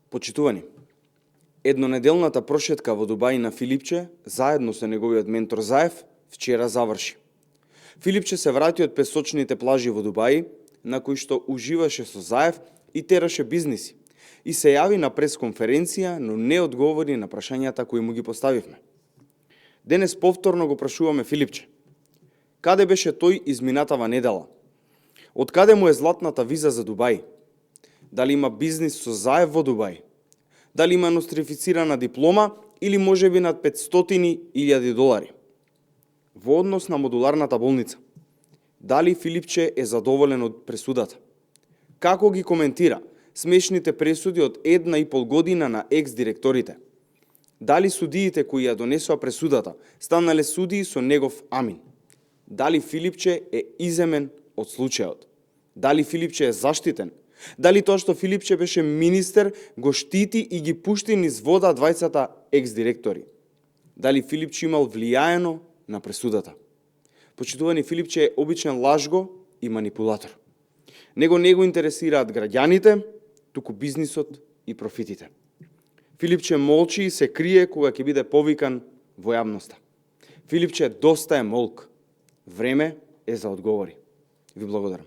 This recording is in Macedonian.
Почитувани, еднонеделната прошетка во Дубај на Филипче, заедно со неговиот ментор Заев, вчера заврши. Филипче се врати од песочните плажи во Дубај, на кои што уживаше со Заев и тераше бизниси, и се јави на пресконференција, но не одговори на прашањата кои му ги поставивме. Денес повторно го прашуваме Филипче. Каде беше тој изминатава недела? Од каде му е златната виза за Дубај? Дали има бизнис со Заев во Дубај? Дали има нострифицирана диплома или можеби над 500.000 долари? Во однос на модуларната болница, дали Филипче е задоволен од пресудата? Како ги коментира смешните пресуди од 1,5 година на екс-директорите? Дали судиите кои ја донесоа пресудата станале судии со негов амин? Дали Филипче е иземен од случајот? Дали Филипче е заштитен? Дали тоа што Филипче беше министер го штити и ги пушти низ вода двајцата екс-директори? Дали Филипче имал влијаено на пресудата? Почитувани, Филипче е обичен лажго и манипулатор. Него не го интересираат граѓаните, туку бизнисот и профитите. Филипче молчи и се крие кога ќе биде повикан во јавноста. Филипче доста е молк. Време е за одговори. Ви благодарам.